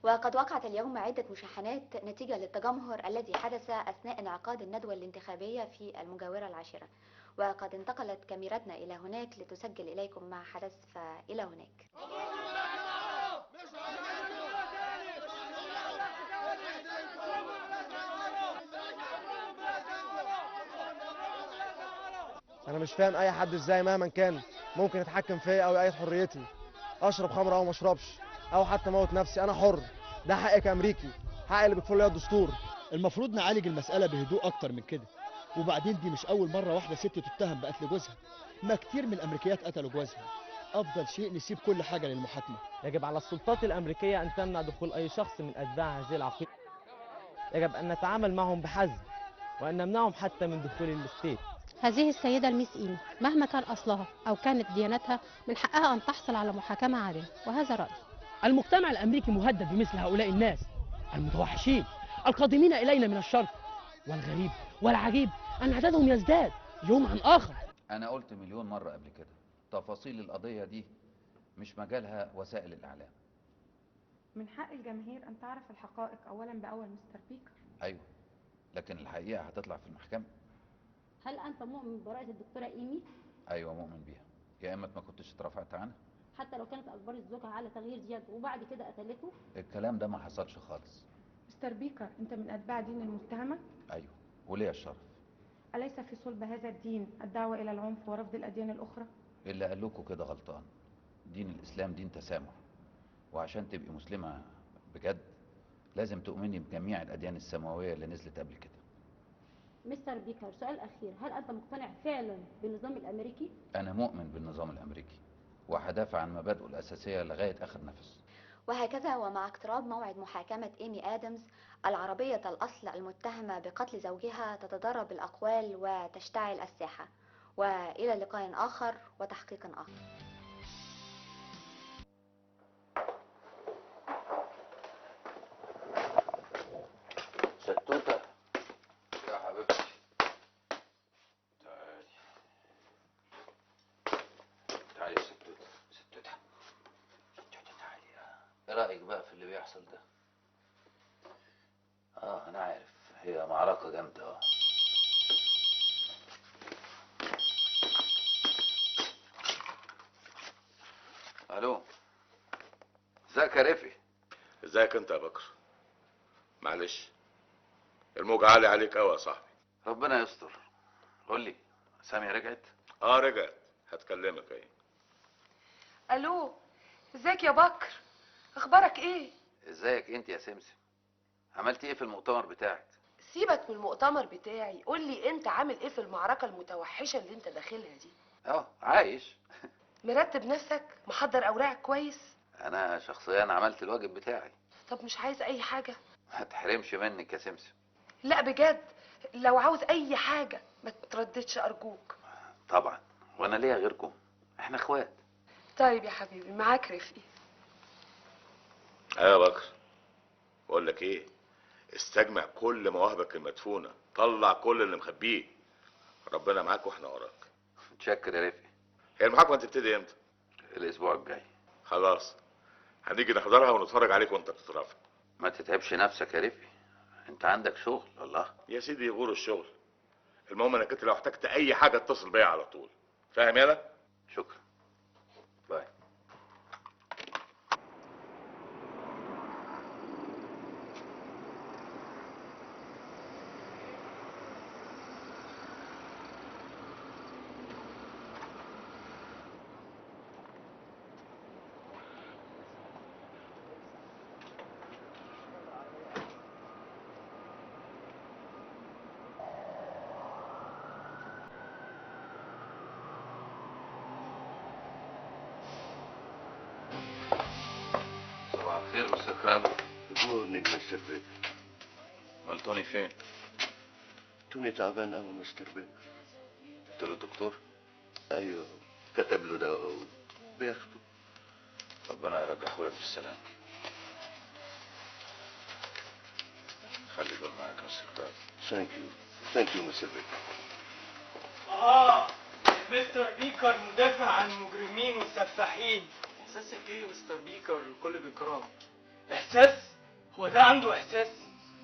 وقد وقعت اليوم عدة مشاحنات نتيجة للتجمهر الذي حدث أثناء انعقاد الندوة الانتخابية في المجاورة العاشرة، وقد انتقلت كاميرتنا إلى هناك لتسجل إليكم ما حدث، فإلى هناك. أنا مش فاهم أي حد إزاي مهما كان ممكن يتحكم فيا أو يقيد حريتي، أشرب خمرة أو ما أشربش أو حتى موت نفسي، أنا حر، ده حقي كأمريكي، حقي اللي بيكفل لي الدستور. المفروض نعالج المسألة بهدوء أكتر من كده، وبعدين دي مش أول مرة واحدة ست تتهم بقتل جوزها، ما كتير من الأمريكيات قتلوا جوزها. أفضل شيء نسيب كل حاجة للمحاكمة. يجب على السلطات الأمريكية أن تمنع دخول أي شخص من أتباع هذه العقيدة. يجب أن نتعامل معهم بحزم وأن نمنعهم حتى من دخول ال state. هذه السيدة الميس إيمي مهما كان أصلها أو كانت ديانتها من حقها أن تحصل على محاكمة عادلة، وهذا رأيي. المجتمع الأمريكي مهدد بمثل هؤلاء الناس المتوحشين القادمين إلينا من الشرق، والغريب والعجيب أن عددهم يزداد يوم عن آخر. أنا قلت مليون مرة قبل كده تفاصيل القضية دي مش مجالها وسائل الإعلام. من حق الجماهير أن تعرف الحقائق أولا بأول مستر بيكر. أيوه، لكن الحقيقة هتطلع في المحكمة. هل أنت مؤمن ببراءة الدكتورة إيمي؟ أيوه مؤمن بيها، يا إما ما كنتش اترفعت عنها. حتى لو كانت أجبرت زوجها على تغيير ديانته وبعد كده قتلته؟ الكلام ده ما حصلش خالص. مستر بيكر، أنت من أتباع دين المتهمة؟ أيوه، وليا الشرف. أليس في صلب هذا الدين الدعوة إلى العنف ورفض الأديان الأخرى؟ اللي قال لكم كده غلطان. دين الإسلام دين تسامح، وعشان تبقي مسلمة بجد لازم تؤمني بجميع الأديان السماوية اللي نزلت قبل كده. مستر بيكر، سؤال أخير، هل أنت مقتنع فعلا بالنظام الأمريكي؟ أنا مؤمن بالنظام الأمريكي وهدافع عن مبادئه الأساسية لغاية آخر نفس. وهكذا ومع اقتراب موعد محاكمة إيمي آدمز العربية الأصل المتهمة بقتل زوجها تتضارب الأقوال وتشتعل الساحة. وإلى لقاء آخر وتحقيق آخر. شتوتة يا حبيبتي، تعالي تعالي يا ستوتة، ستوتة ستوتة تعالي. ايه رأيك بقى في اللي بيحصل ده؟ انا عارف هي معركة جامدة. الو، ازيك يا رفي؟ ازيك انت يا بكر؟ معلش الموج عالي عليك قوي يا صاحبي. ربنا يستر. قول لي، سامية رجعت؟ رجعت، هتكلمك اهي. الو، ازيك يا بكر؟ اخبارك ايه؟ ازيك انت يا سمسم؟ عملتي ايه في المؤتمر بتاعك؟ سيبك من المؤتمر بتاعي، قول لي انت عامل ايه في المعركة المتوحشة اللي انت داخلها دي؟ عايش. مرتب نفسك؟ محضر اوراقك كويس؟ انا شخصيا عملت الواجب بتاعي. طب مش عايز اي حاجة؟ ما تحرمش منك يا سمسم. لا بجد، لو عاوز اي حاجة ما ترددش ارجوك. طبعا، وانا ليا غيركم؟ احنا اخوات. طيب يا حبيبي، معاك رفقي. ايوه يا بكر، بقول لك ايه، استجمع كل مواهبك المدفونه، طلع كل اللي مخبيه. ربنا معاك واحنا وراك. متشكر يا رفقي. هي المحاكمة تبتدي امتى؟ الاسبوع الجاي. خلاص، هنيجي نحضرها ونتفرج عليك وانت بتترافع. ما تتعبش نفسك يا رفقي، انت عندك شغل. الله يا سيدي يغور الشغل. المهم انا كنت لو احتجت اي حاجة اتصل بيا على طول، فاهم؟ يالا شكرا، باي. خير مستر كرام. Good morning مستر بيكر. امال توني فين؟ توني تعبان قوي مستر بيكر. قلت له الدكتور؟ ايوه، كتب له دواء وبياخده. ربنا يرجعه لك بالسلامة. خلي دول معاك يا مستر كرام. Thank you، thank you مستر بيكر. مستر بيكر مدافع عن المجرمين والسفاحين. احساسك ايه يا مستر بيكر؟ الكل بيكرهك. احساس؟ هو ده عنده احساس؟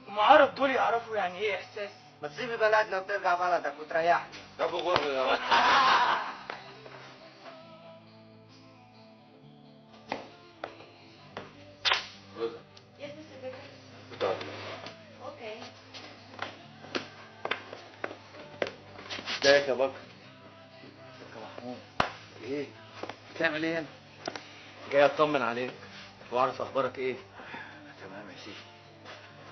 هم عرب دول يعرفوا يعني ايه احساس؟ ما تسيب بلدنا وترجع بلدك وتريحنا. ده بغر يا رب. روزا. Yes Mister بيكر. بتاعتي. Okay. ازيك يا بكر؟ ازيك يا محمود؟ ايه؟ بتعمل ايه هنا؟ جاي اطمن عليك واعرف اخبارك ايه. تمام يا سيدي.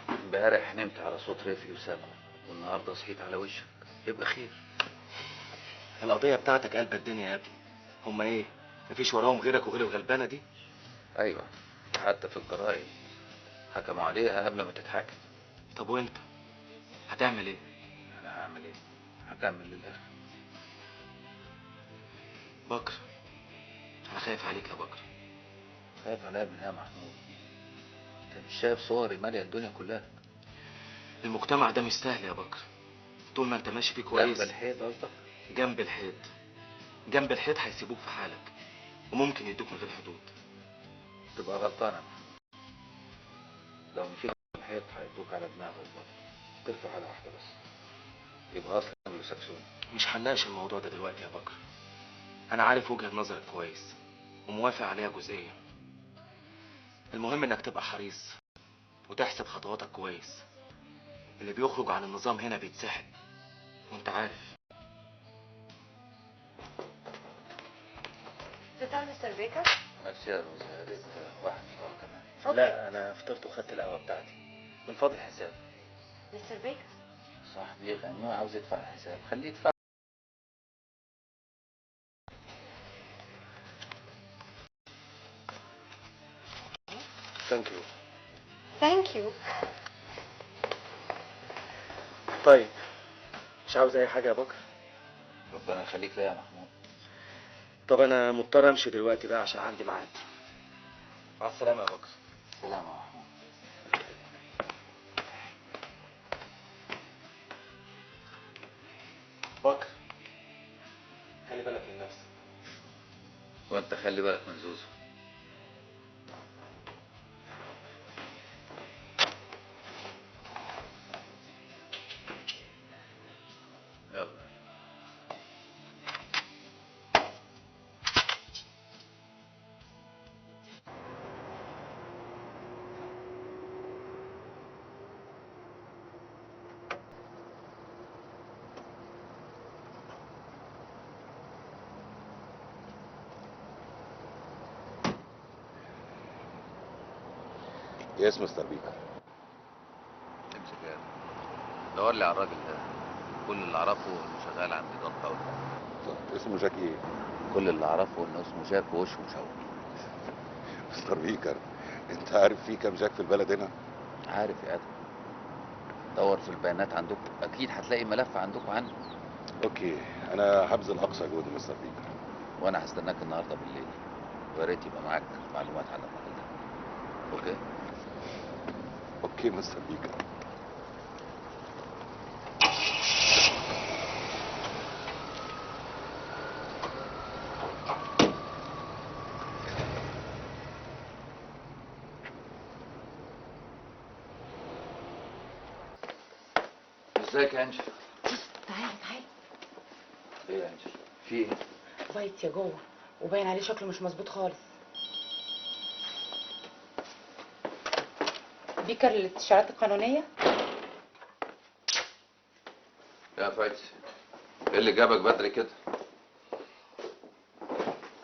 امبارح نمت على صوت رفقي وسامة، والنهارده صحيت على وشك، يبقى خير. القضية بتاعتك قلب الدنيا يا ابني. هما ايه؟ مفيش وراهم غيرك وغير الغلبانة دي؟ ايوه، حتى في الجرايد حكموا عليها قبل ما تتحاكم. طب وانت هتعمل ايه؟ انا هعمل ايه؟ هكمل للاخر. بكر، انا خايف عليك يا بكر. خايف عليا من ايه يا محمود؟ انت مش شايف صوري ماليه الدنيا كلها؟ المجتمع ده مش سهل يا بكر. طول ما انت ماشي فيه كويس. جنب الحيط قصدك؟ جنب الحيط. جنب الحيط هيسيبوك في حالك، وممكن يدوك من غير حدود. تبقى غلطان يا محمود. لو مشيت جنب الحيط هيدوك على دماغك برضه. ترفع على واحدة بس. يبقى اصلا انجلو ساكسوني. مش هنناقش الموضوع ده دلوقتي يا بكر. انا عارف وجهة نظرك كويس وموافق عليها جزئيا. المهم انك تبقى حريص وتحسب خطواتك كويس. اللي بيخرج عن النظام هنا بيتسحب، وانت عارف. فطار مستر بيكر؟ ميرسي يا روزا، يا ريت واحد فطار كمان. لا انا فطرت وخدت القهوة بتاعتي. من فضل الحساب. مستر بيكر صاحبي غني وعاوز يدفع الحساب، خليه يدفع. Thank you. Thank you. طيب مش عاوز اي حاجة يا بكر؟ ربنا يخليك ليا يا محمود. طب انا مضطر امشي دلوقتي بقى عشان عندي ميعاد. مع السلامة يا بكر. سلامه يا محمود. بكر خلي بالك من نفسك. وانت خلي بالك من زوزو. يلا. Yes Mister بيكر. امسك يا دور لي على الراجل ده. كل اللي اعرفه انه شغال عند دون باولو. طب اسمه جاك ايه؟ كل اللي اعرفه انه اسمه جاك ووشه مشوه. مستر بيكر، انت عارف في كام جاك في البلد هنا؟ عارف يا ادم. دور في البيانات عندكم، اكيد هتلاقي ملف عندكم عنه. Okay، انا هبذل اقصى جهد مستر بيكر. وانا هستناك النهارده بالليل، ويا ريت يبقى معاك معلومات عن الراجل ده. Okay؟ Okay Mister بيكر. ازيك يا انجل؟ تعالى تعالى. ايه يا انجل؟ في ايه؟ فايت يا جوه، وباين عليه شكله مش مظبوط خالص. بيكر للاستشارات القانونية. يا فايت، ايه اللي جابك بدري كده؟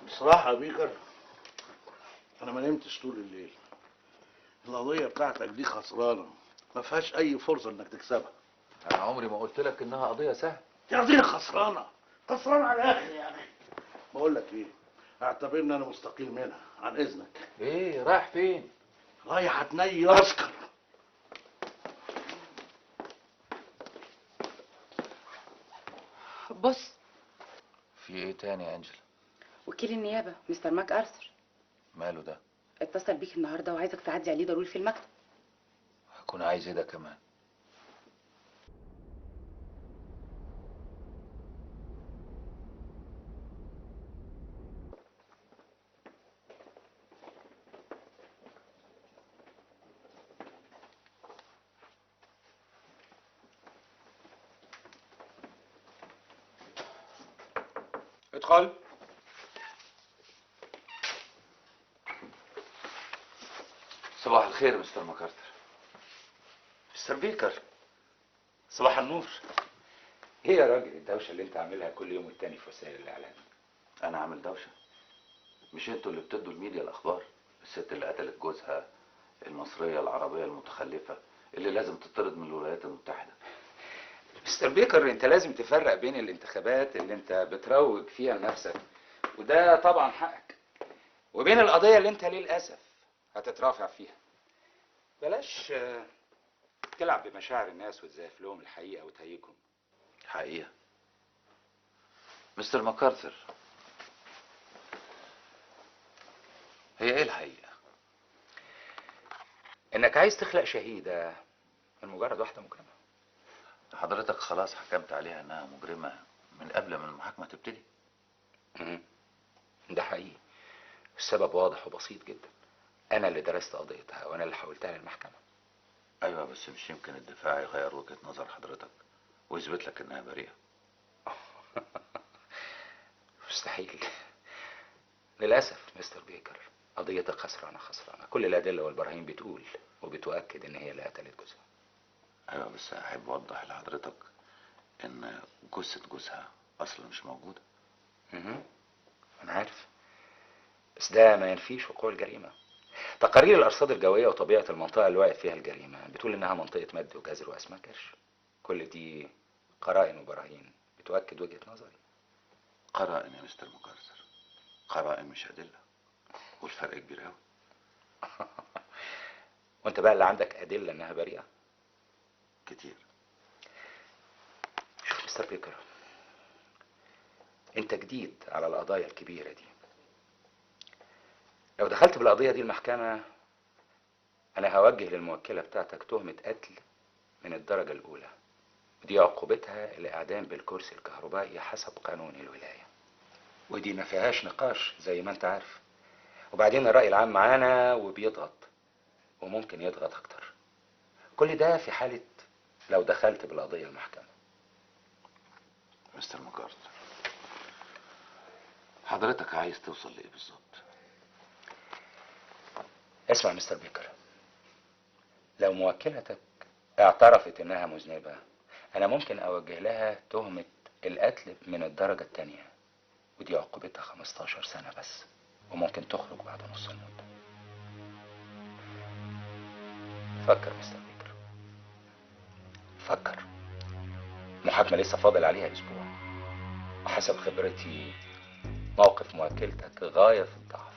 بصراحة يا بيكر أنا ما نمتش طول الليل. القضية بتاعتك دي خسرانة، ما فيهاش أي فرصة إنك تكسبها. أنا عمري ما قلت لك إنها قضية سهلة. دي قضية خسرانة، خسرانة على الآخر يا أخي. بقول لك إيه؟ اعتبرني أنا مستقيل منها، عن إذنك. إيه رايح فين؟ رايح أتنيل أسكر. بص. في إيه تاني يا أنجلا؟ وكيل النيابة مستر ماك أرثر. ماله ده؟ اتصل بيك النهارده وعايزك تعدي عليه ضروري في المكتب. هكون عايز إيه ده كمان؟ ادخل. صباح الخير مستر ماكارتر. مستر بيكر، صباح النور. ايه يا راجل الدوشة اللي انت عاملها كل يوم والتاني في وسائل الاعلام؟ انا عامل دوشه؟ مش انتوا اللي بتدوا الميديا الاخبار؟ الست اللي قتلت جوزها، المصرية العربية المتخلفه اللي لازم تطرد من الولايات المتحدة. مستر بيكر، انت لازم تفرق بين الانتخابات اللي انت بتروج فيها لنفسك، وده طبعا حقك، وبين القضية اللي انت للاسف هتترافع فيها. بلاش تلعب بمشاعر الناس وتزيف لهم الحقيقة وتهيجهم. حقيقة مستر ماكارثر، هي ايه الحقيقة؟ انك عايز تخلق شهيده من مجرد واحدة مجرمه. حضرتك خلاص حكمت عليها انها مجرمه من قبل ما المحاكمة تبتدي؟ ده حقيقي. السبب واضح وبسيط جدا. انا اللي درست قضيتها وانا اللي حولتها للمحكمة. ايوه، بس مش يمكن الدفاع يغير وجهه نظر حضرتك ويثبت لك انها بريئة؟ مستحيل. للاسف مستر بيكر، قضيتك خسرانة خسرانة. كل الادلة والبراهين بتقول وبتؤكد ان هي اللي قتلت جوزها. ايوه، بس احب اوضح لحضرتك ان جثة جوزها اصلا مش موجودة. انا عارف، بس ده ما ينفيش وقوع الجريمة. تقارير الارصاد الجوية وطبيعه المنطقة اللي وقعت فيها الجريمة بتقول انها منطقة مد وجزر واسماك قرش. كل دي قرائن وبراهين بتؤكد وجهه نظري. قرائن يا مستر مكارثر، قرائن مش ادلة، والفرق كبير قوي. وانت بقى اللي عندك ادلة انها بريئة؟ كتير. شوف مستر بيكر، انت جديد على القضايا الكبيرة دي. لو دخلت بالقضية دي المحكمة، انا هوجه للموكله بتاعتك تهمه قتل من الدرجة الاولى، ودي عقوبتها الاعدام بالكرسي الكهربائي حسب قانون الولاية، ودي ما فيهاش نقاش زي ما انت عارف. وبعدين الراي العام معانا وبيضغط، وممكن يضغط اكتر. كل ده في حاله لو دخلت بالقضية المحكمة. مستر ماكارثر، حضرتك عايز توصل لايه بالظبط؟ اسمع مستر بيكر، لو موكلتك اعترفت انها مذنبه، انا ممكن اوجه لها تهمه القتل من الدرجة الثانية، ودي عقوبتها 15 سنة بس، وممكن تخرج بعد نص المدة. فكر مستر بيكر، فكر. المحاكمة لسه فاضل عليها اسبوع، وحسب خبرتي موقف موكلتك غاية في الضعف.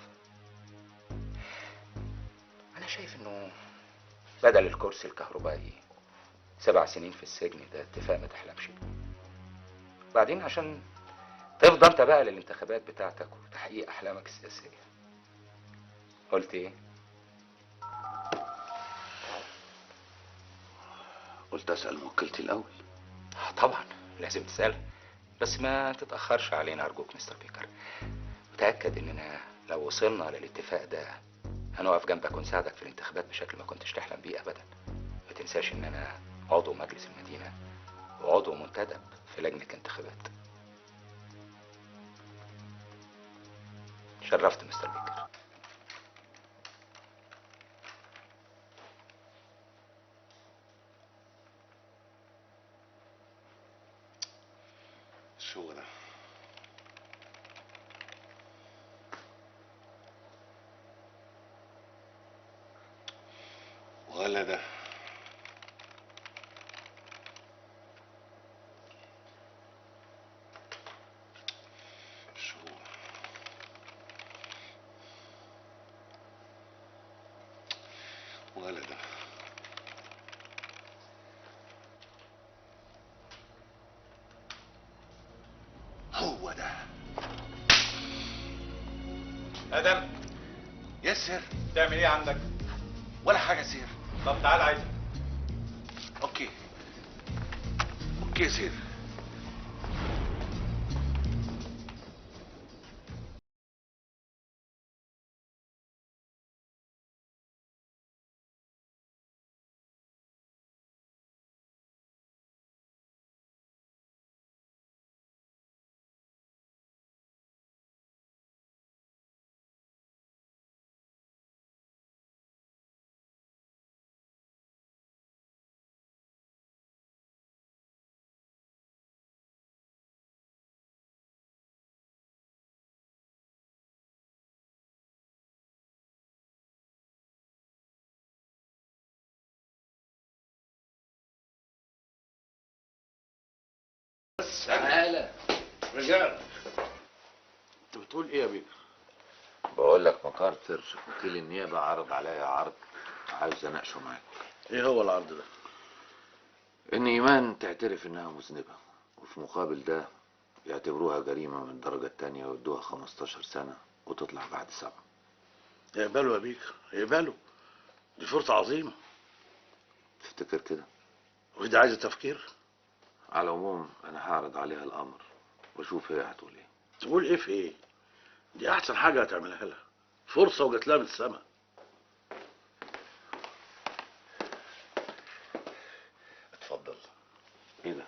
انا شايف انه بدل الكرسي الكهربائي 7 سنين في السجن، ده اتفاق ما تحلمش بيه. بعدين عشان تفضى انت بقى للانتخابات بتاعتك وتحقيق احلامك السياسية. قلت ايه؟ قلت اسال موكلتي الاول. طبعا لازم تسالها، بس ما تتاخرش علينا ارجوك مستر بيكر. وتاكد اننا لو وصلنا للاتفاق ده هنقف جنبك ونساعدك في الانتخابات بشكل ما كنتش تحلم بيه ابدا. ما تنساش ان انا عضو مجلس المدينة وعضو منتدب في لجنة الانتخابات. شرفت مستر بيكر. شو ده؟ ولا ده؟ شو ولا ده؟ هو ده. ادم. yes sir. تعمل ايه عندك؟ ولا حاجة sir. طب تعال عايزك. okay okay sir. تعالى. رجال، انت بتقول ايه يا بيكر؟ بقول لك مكارتر وكيل النيابة عرض عليا عرض عايز اناقشه معاك. ايه هو العرض ده؟ ان ايمان تعترف انها مذنبه، وفي مقابل ده يعتبروها جريمة من الدرجة الثانية ويدوها 15 سنة وتطلع بعد 7. يقبلوا يا بيكر، يقبلوا، دي فرصة عظيمة. تفتكر كده؟ ودي عايزه تفكير؟ على العموم انا هعرض عليها الامر واشوف هي هتقول ايه. تقول ايه في ايه؟ دي احسن حاجة هتعملها لها، فرصة وجات لها من السما. اتفضل. ايه ده؟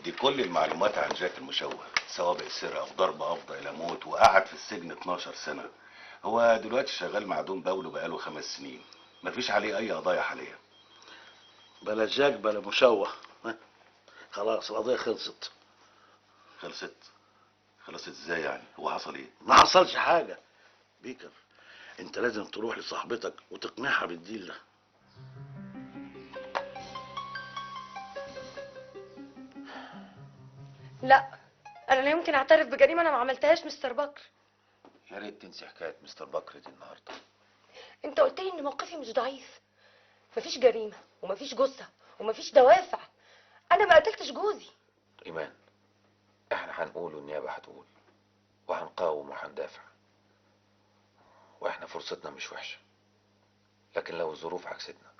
دي كل المعلومات عن جاك المشوه، سوابق سرقه وضرب افضى الى موت، وقعد في السجن 12 سنة. هو دلوقتي شغال مع دون باولو بقاله 5 سنين، مفيش عليه اي قضايا حاليا. بلا جاك بلا مشوه، خلاص القضية خلصت. خلصت؟ خلصت ازاي يعني؟ هو حصل ايه؟ ما حصلش حاجة. بيكر، انت لازم تروح لصاحبتك وتقنعها بالديل ده. لا، انا لا يمكن اعترف بجريمة انا ما عملتهاش مستر بكر. يا ريت تنسي حكاية مستر بكر دي النهارده. انت قلت لي ان موقفي مش ضعيف، مفيش جريمة ومفيش جثة ومفيش دوافع، انا ما قتلتش جوزي. ايمان، احنا هنقول والنيابه هتقول، وهنقاوم وهندافع، واحنا فرصتنا مش وحشة، لكن لو الظروف عكستنا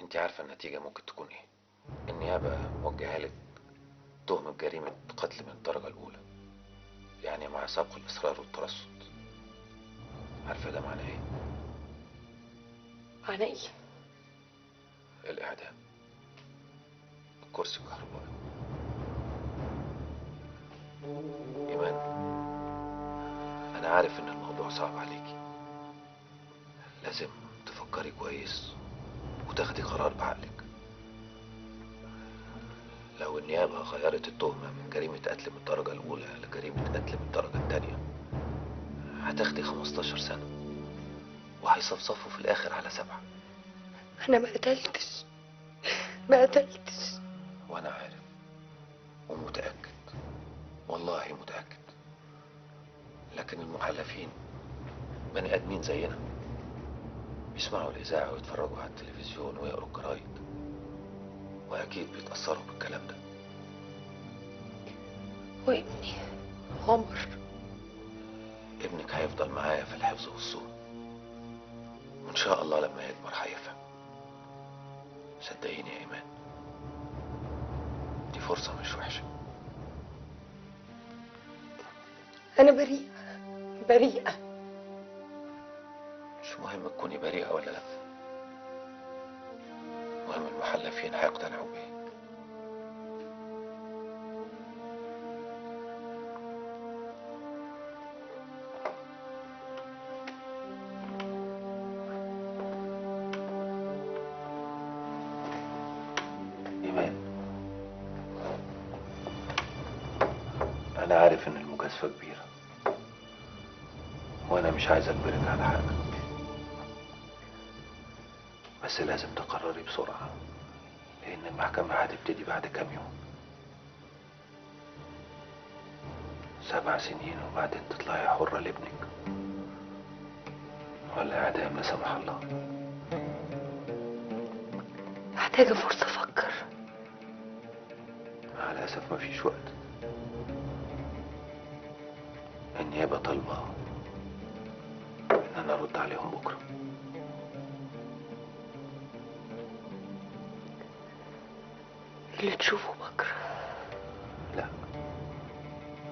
انت عارفه النتيجة ممكن تكون ايه. النيابة موجهة لك تهمه جريمة قتل من الدرجة الاولى، يعني مع سبق الاصرار والترصد. عارفه ده معناه ايه؟ معناه ايه؟ الاعدام، الكرسي الكهربائي. إيمان، أنا عارف إن الموضوع صعب عليكي، لازم تفكري كويس وتاخدي قرار بعقلك. لو النيابة غيرت التهمة من جريمة قتل من الدرجة الأولى لجريمة قتل من الدرجة الثانية هتاخدي 15 سنة، وهيصفصفوا في الآخر على 7. أنا ما قتلتش، ما قتلتش. وأنا عارف ومتأكد، والله متأكد، لكن المحلفين بني آدمين زينا، بيسمعوا الإذاعة ويتفرجوا على التلفزيون ويقروا الجرايد، وأكيد بيتأثروا بالكلام ده. وابني عمر؟ ابنك هيفضل معايا في الحفظ والصون، وإن شاء الله لما يكبر هيفهم. صدقيني يا إيمان، دي فرصة مش وحشة. أنا بريئة، بريئة. مش مهم تكوني بريئة ولا لأ، المهم المحلفين هيقتنعوا بيه. إيمان، أنا عارف إن المجازفة كبيرة، وأنا مش عايز أجبرك على حاجة، بس لازم تقرري بسرعة، لأن المحكمة هتبتدي بعد كام يوم. 7 سنين وبعدين تطلعي حرة لابنك، ولا إعدام لا سمح الله. محتاجة فرصة أفكر. مع الأسف مفيش وقت. النيابة طالبة إن أنا أرد عليهم بكرة. اللي تشوفه بكرة. لا،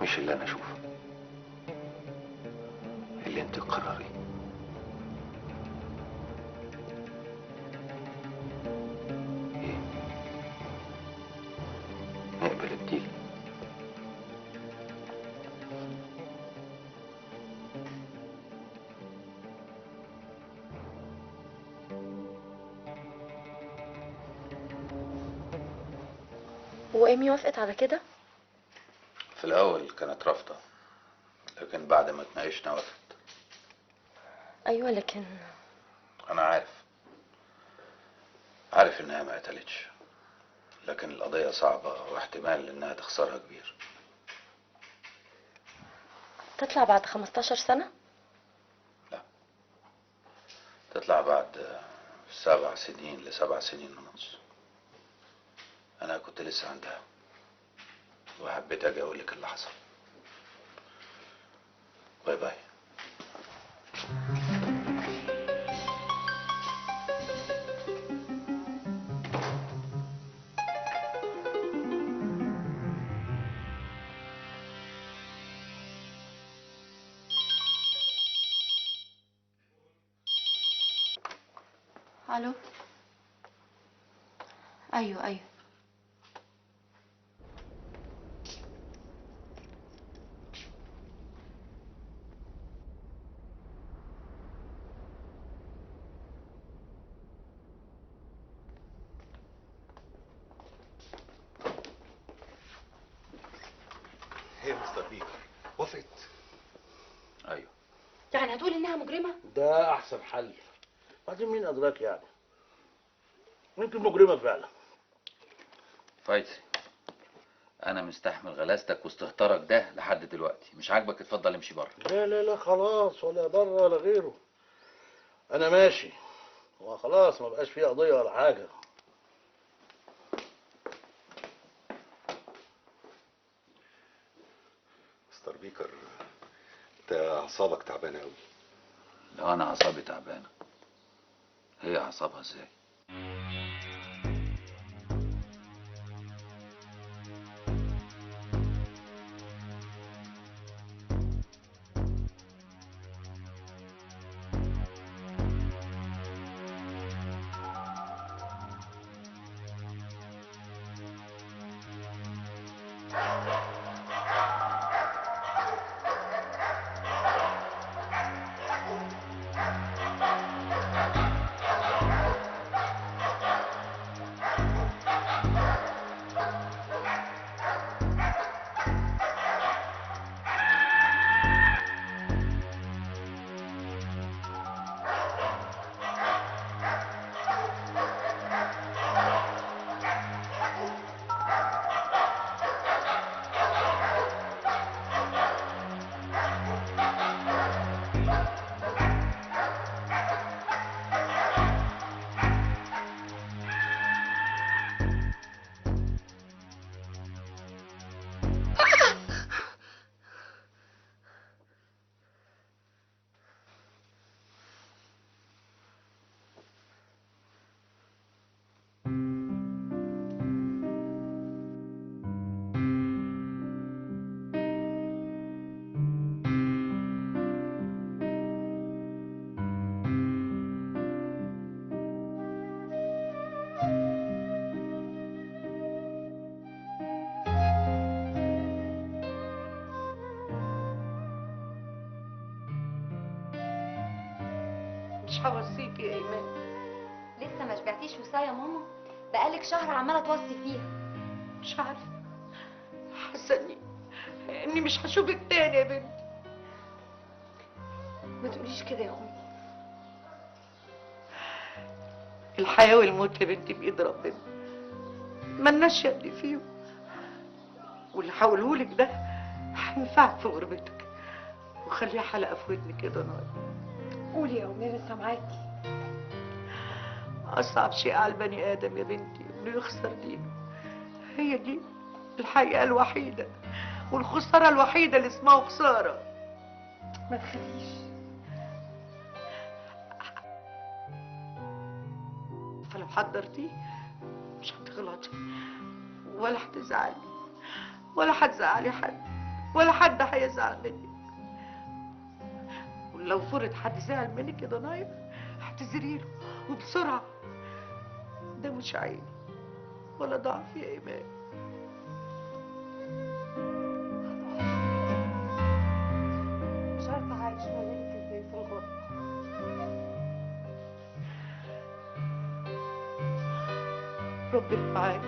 مش اللي أنا أشوفه، اللي أنت تقرري. إيه؟ نقبل الديل؟ وإيمي وافقت على كده؟ في الأول كانت رافضة، لكن بعد ما اتناقشنا وافقت. أيوة، لكن أنا عارف إنها ما قتلتش، لكن القضية صعبة واحتمال انها تخسرها كبير. تطلع بعد 15 سنة؟ لا، تطلع بعد 7 سنين ل7 سنين ونص. انا كنت لسه عندها وحبيت اجي اقول لك اللي حصل. bye bye. الو. ايوه ايوه. هي مستر بيكر وافقت؟ ايوه. يعني هتقول انها مجرمه؟ ده احسن حل. بعدين مين ادراك يعني؟ يمكن مجرمه فعلا. فايزي، انا مستحمل غلاستك واستهترك ده لحد دلوقتي. مش عاجبك اتفضل امشي بره. لا لا لا خلاص، ولا بره ولا غيره، انا ماشي وخلاص، ما بقاش فيه قضية ولا حاجة. مستر بيكر، انت اعصابك تعبانة قوي. لو انا اعصابي تعبانة، هي اعصابها ازاي؟ مش هوصيكي يا ايمان. لسه ما شبعتيش وصايه يا ماما؟ بقالك شهر عماله توصي فيها. مش عارفه، حاسه اني مش هشوفك تاني يا بنتي. ما تقوليش كده يا امي. الحياة والموت يا بنتي بايد ربنا، ملناش يد فيهم. واللي هقولهولك ده هينفعك في غربتك، وخليها حلقة في ودنك كده نار. قولي يا امي، انا سامعاكي. اصعب شيء على البني ادم يا بنتي انه يخسر دينه. هي دي الحقيقة الوحيدة والخسارة الوحيدة اللي اسمها خسارة. ما تخافيش. فلو حضرتيه مش هتغلطي ولا هتزعلي ولا هتزعلي حد ولا حد هيزعل منك. ولو فرض حد زعل منك يا ضنايا اعتذري له وبسرعة. ده مش عيب ولا ضعف يا ايمان. مش عارفه عايش من غيرك ازاي في الغربة. ربنا معاك،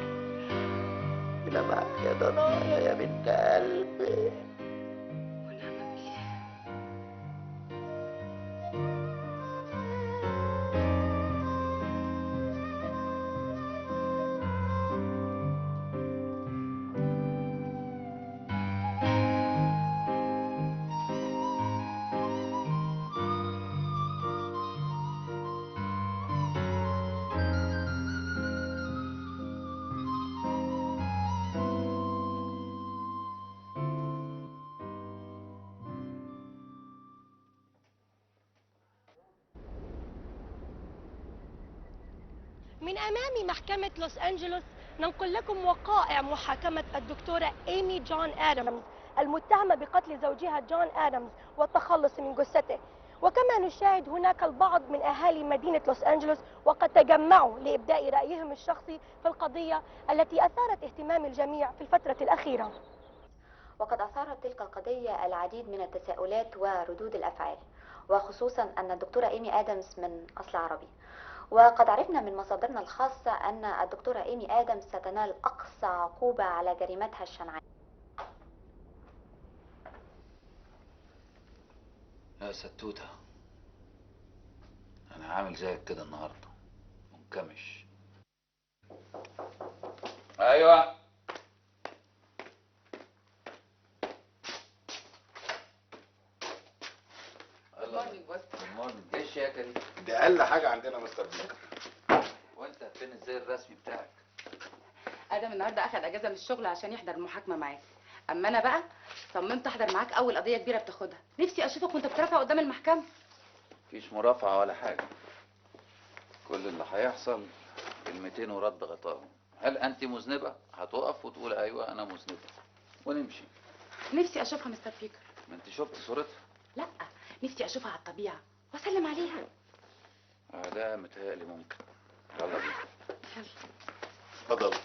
ربنا معاك يا ضنايا يا بنت قلبي. من أمام محكمة لوس أنجلوس ننقل لكم وقائع محاكمة الدكتورة إيمي جون آدمز المتهمة بقتل زوجها جون آدمز والتخلص من جثته. وكما نشاهد هناك البعض من أهالي مدينة لوس أنجلوس وقد تجمعوا لإبداء رأيهم الشخصي في القضية التي أثارت اهتمام الجميع في الفترة الأخيرة. وقد أثارت تلك القضية العديد من التساؤلات وردود الأفعال، وخصوصا أن الدكتورة إيمي آدمز من أصل عربي. وقد عرفنا من مصادرنا الخاصة أن الدكتورة إيمي آدمز ستنال أقصى عقوبة على جريمتها الشنعاء. يا ستوتة، أنا عامل زيك كده النهاردة، منكمش. أيوة ايه الشياكه دي؟ دي اقل حاجة عندنا مستر بيكر. وانت فين الزي الرسمي بتاعك؟ ادم النهارده اخد اجازه من الشغل عشان يحضر المحاكمة معاك، اما انا بقى صممت احضر معاك اول قضية كبيرة بتاخدها. نفسي اشوفك وانت بترافع قدام المحكمة. مفيش مرافعه ولا حاجة، كل اللي هيحصل كلمتين ورد غطاهم. هل انت مذنبه؟ هتقف وتقول ايوه انا مذنبه ونمشي. نفسي اشوفها مستر بيكر. ما انت شفت صورتها؟ لا، نفسي اشوفها على الطبيعة واسلم عليها. ده متهيألي ممكن. يلا بينا. يلا اتفضل.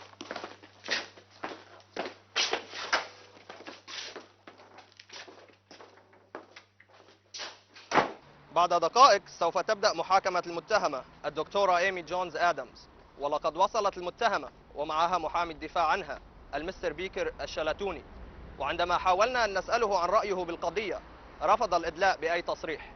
بعد دقائق سوف تبدأ محاكمة المتهمة الدكتورة إيمي جونز آدمز، ولقد وصلت المتهمة ومعها محامي الدفاع عنها المستر بيكر الشلاتوني، وعندما حاولنا أن نسأله عن رأيه بالقضية رفض الإدلاء بأي تصريح.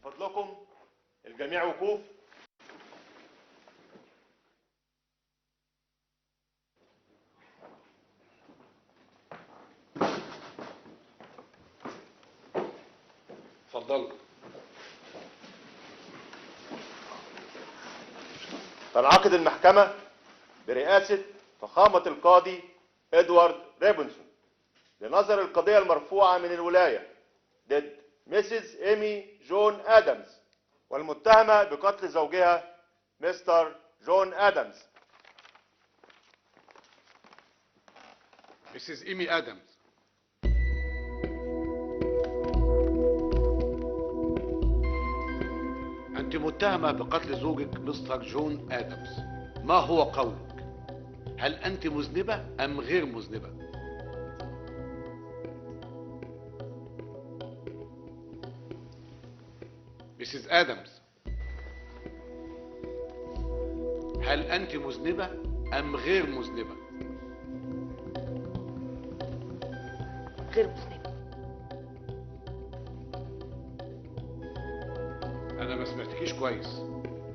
فضلكم الجميع وقوف. اتفضلوا. تنعقد المحكمة برئاسة فخامة القاضي إدوارد ريبنسون لنظر القضية المرفوعة من الولاية ضد Mrs. إيمي جون آدمز والمتهمة بقتل زوجها مستر جون آدمز. Mrs. إيمي آدمز، أنت متهمة بقتل زوجك مستر جون آدمز، ما هو قولك؟ هل أنت مذنبة أم غير مذنبة؟ Mrs. آدمز، هل أنت مذنبة أم غير مذنبة؟ غير مذنبة. أنا ما سمعتكيش كويس،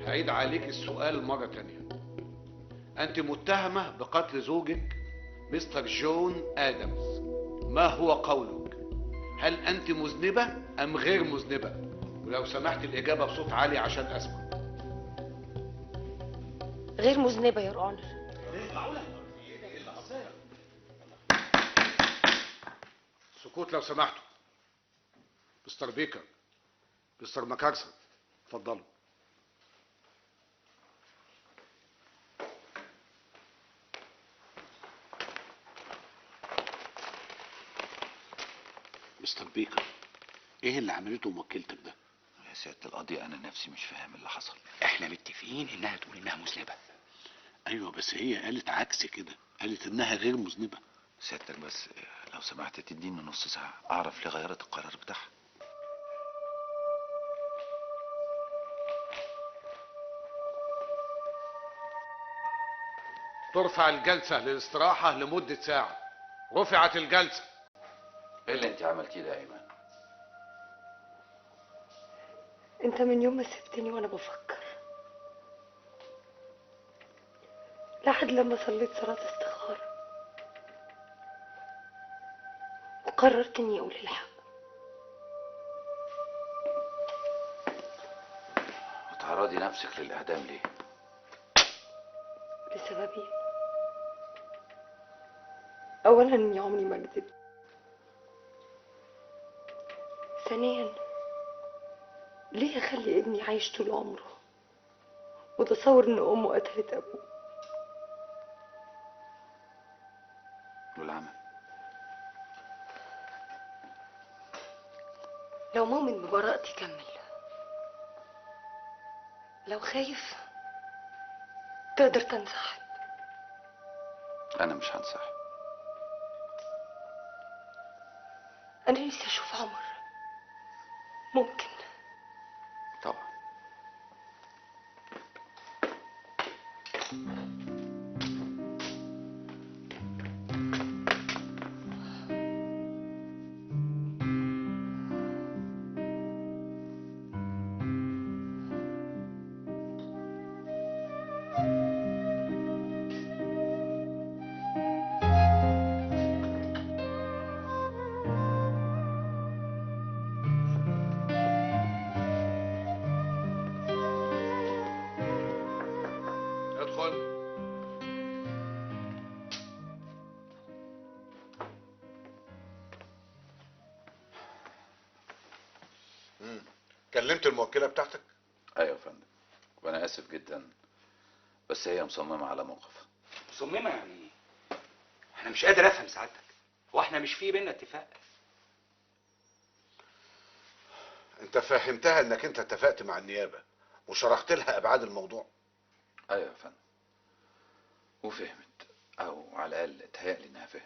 هعيد عليك السؤال مرة تانية. أنت متهمة بقتل زوجك مستر جون آدمز، ما هو قولك؟ هل أنت مذنبة أم غير مذنبة؟ ولو سمحت الإجابة بصوت عالي عشان أسمع. غير مذنبة your honor. سكوت لو سمحتوا. مستر بيكر، مستر ماكارسون، اتفضلوا. مستر بيكر، ايه اللي عملته موكلتك ده؟ يا سيادة القاضي أنا نفسي مش فاهم اللي حصل. احنا متفقين إنها تقول إنها مذنبة. أيوه بس هي قالت عكس كده، قالت إنها غير مذنبة. سيادتك بس لو سمحت تديني نص ساعة اعرف ليه غيرت القرار بتاعها. ترفع الجلسة للاستراحة لمدة ساعة. رفعت الجلسة. ايه اللي انت عملتيه ده يا ايمان؟ انت من يوم ما سبتني وانا بفكر، لحد لما صليت صلاة استخارة وقررت اني اقول الحق. وتعرضي نفسك للاعدام ليه؟ لسببين. اولا اني عمري ما كذبت. ثانيا ليه اخلي ابني عايش طول عمره متصور ان امه قتلت ابوه؟ والعمل لو مؤمن ببراءتي كمل، لو خايف تقدر تنسحب. انا مش هنسحب. انا نفسي اشوف عمر. ممكن؟ طبعا. ادخل. كلمت الموكلة بتاعتك؟ ايوه يا فندم، وانا اسف جدا بس هي مصممة على موقفها. مصممة يعني ايه؟ انا مش قادر افهم سعادتك، هو احنا مش في بينا اتفاق؟ انت فهمتها انك انت اتفقت مع النيابة وشرحت لها ابعاد الموضوع؟ ايوه يا فندم، وفهمت، او على الاقل اتهيألي انها فهمت.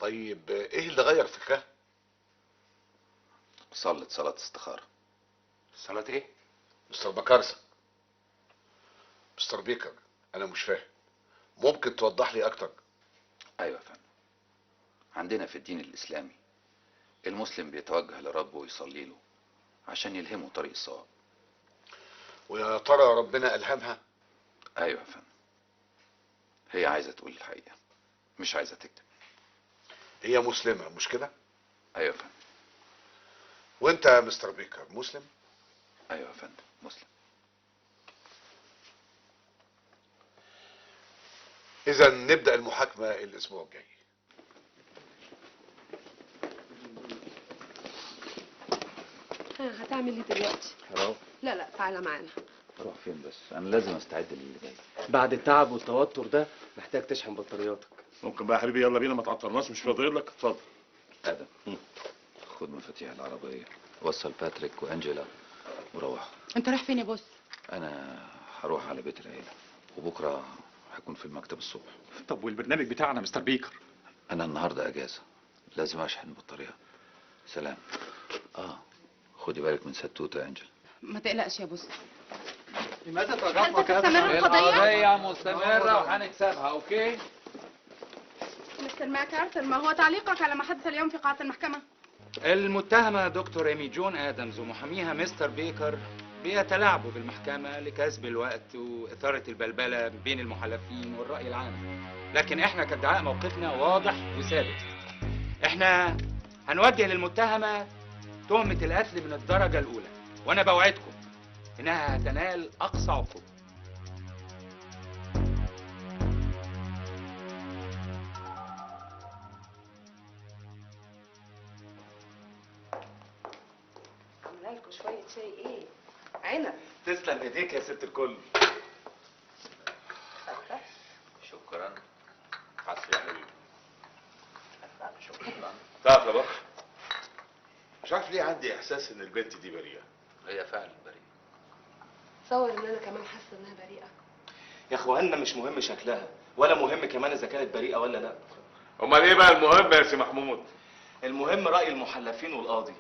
طيب ايه اللي غير فكرها؟ صلت صلاة استخارة. صلاة ايه؟ مستر بكارسة، مستر بيكر، انا مش فاهم، ممكن توضح لي اكتر؟ ايوه يا فندم، عندنا في الدين الاسلامي المسلم بيتوجه لربه ويصلي له عشان يلهمه طريق الصواب. ويا ترى ربنا ألهمها؟ ايوه يا فندم، هي عايزة تقول الحقيقة، مش عايزة تكذب. هي مسلمة مش كده؟ ايوه يا فندم. وانت يا مستر بيكر مسلم؟ ايوه يا فندم مسلم. اذا نبدأ المحاكمة الاسبوع الجاي. هتعمل ايه دلوقتي؟ هروح. لا لا تعالى معانا. اروح فين بس؟ انا لازم استعد للي جاي. بعد التعب والتوتر ده محتاج تشحن بطارياتك. ممكن بقى يا حبيبي؟ يلا بينا، ما تعطلناش، مش فاضي لك. اتفضل. ادم خد مفاتيح العربية، وصل باتريك وانجيلا وروحوا. انت رايح فين يا boss؟ انا هروح على بيت العيلة، وبكرة هكون في المكتب الصبح. طب والبرنامج بتاعنا مستر بيكر؟ انا النهارده اجازة، لازم اشحن بطاريات. سلام. خدي بالك من ستوتة يا انجل. ما تقلقش يا boss. لماذا هل ستستمر القضية؟ القضية مستمرة وهنكسبها. okay؟ مستر ماكارثر، ما هو تعليقك على ما حدث اليوم في قاعة المحكمة؟ المتهمة دكتور ايمي جون ادمز ومحاميها مستر بيكر بيتلاعبوا بالمحكمة لكسب الوقت وإثارة البلبلة بين المحلفين والرأي العام، لكن احنا كادعاء موقفنا واضح وثابت. احنا هنوجه للمتهمة تهمة القتل من الدرجة الأولى، وأنا بوعدكم إنها هتنال أقصى عقوبة. عامله لكم شوية شاي ايه؟ عنب. تسلم ايديك يا ست الكل. شكرا. حسن يا حبيبي. شكرا. تعرف يا بكر، مش عارف ليه عندي احساس ان البنت دي بريئة. هي فعلا بريئة. تصور ان انا كمان حاسه انها بريئة. يا اخوانا مش مهم شكلها، ولا مهم كمان اذا كانت بريئة ولا لا. امال ايه بقى المهم يا سي محمود؟ المهم راي المحلفين والقاضي،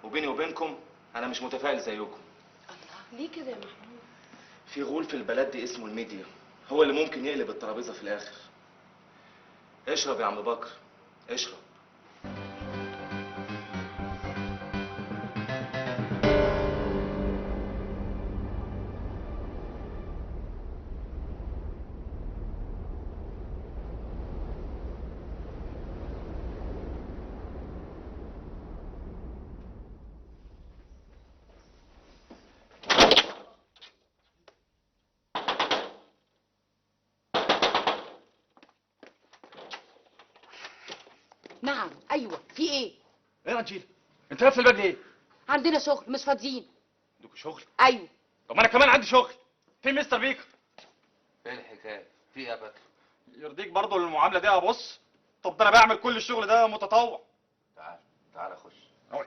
وبيني وبينكم انا مش متفائل زيكم. الله، ليه كده يا محمود؟ في غول في البلد دي اسمه الميديا، هو اللي ممكن يقلب الترابيزة في الاخر. اشرب يا عم بكر، اشرب. نعم ايوه، في ايه؟ ايه يا انجيلا؟ انت قافله الباب ليه؟ عندنا شغل مش فاضيين. عندكم شغل؟ ايوه. طب ما انا كمان عندي شغل. فين مستر بيكر؟ ايه الحكاية؟ في ايه يا بكر؟ يرضيك برضه المعاملة دي يا بص؟ طب ده انا بعمل كل الشغل ده متطوع. تعال تعال خش. روح.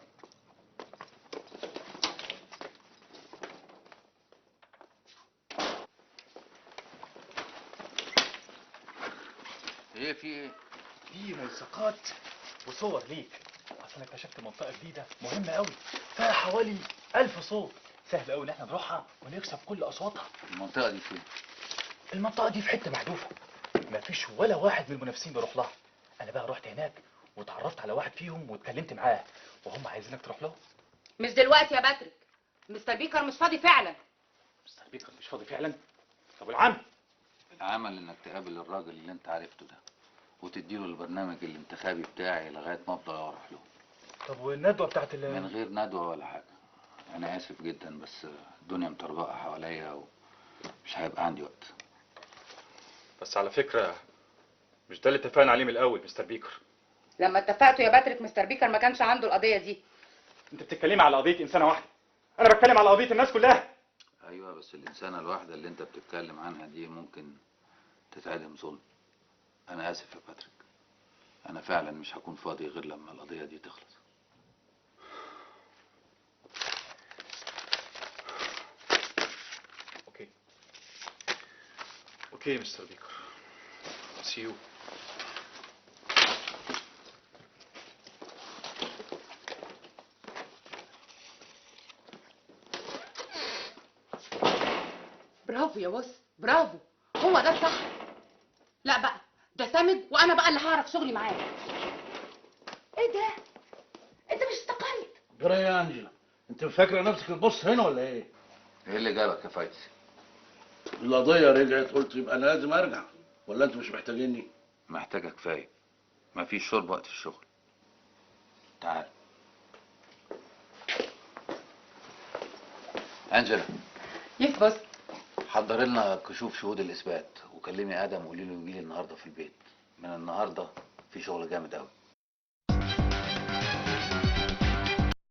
ايه في ايه؟ في ملصقات وصور ليك، اصل انا اكتشفت منطقة جديدة مهمة قوي فيها حوالي 1000 صوت، سهل قوي ان احنا نروحها ونكسب كل اصواتها. المنطقة دي فين؟ المنطقة دي في حتة محذوفة، مفيش ولا واحد من المنافسين بيروح لها. انا بقى رحت هناك واتعرفت على واحد فيهم واتكلمت معاه، وهم عايزينك تروح لهم. مش دلوقتي يا باتريك، مستر بيكر مش فاضي فعلا. مستر بيكر مش فاضي فعلا؟ طب العمل؟ العمل انك تقابل الراجل اللي انت عرفته ده وتديله البرنامج الانتخابي بتاعي لغاية ما افضل اروح له. طب والندوه بتاعت من غير ندوه ولا حاجة. انا اسف جدا بس الدنيا مطربقه حواليا ومش هيبقى عندي وقت. بس على فكرة مش ده اللي اتفقنا عليه من الاول مستر بيكر. لما اتفقتوا يا باتريك مستر بيكر ما كانش عنده القضية دي. انت بتتكلمي على قضية انسانه واحدة، انا بتكلم على قضية الناس كلها. ايوه بس الانسانة الواحدة اللي انت بتتكلم عنها دي ممكن تتعدم ظلم. أنا آسف يا باتريك، أنا فعلا مش هكون فاضي غير لما القضية دي تخلص. okay okay مستر بيكر، see you. برافو يا boss، برافو، هو ده الصح. لا بقى ده سامد، وانا بقى اللي هعرف شغلي معاه. ايه ده؟ انت مش استقلت؟ جرى يا انجلا، انت فاكره نفسك ال boss هنا ولا ايه؟ ايه اللي جابك يا فايز؟ القضية رجعت، قلت يبقى انا لازم ارجع، ولا انتوا مش محتاجيني؟ محتاجه كفاية، مفيش شرب وقت الشغل. تعال انجلا. yes boss. حضر لنا كشوف شهود الاثبات، وكلمي ادم وقولي له يجي لي النهارده في البيت. من النهارده في شغل جامد قوي.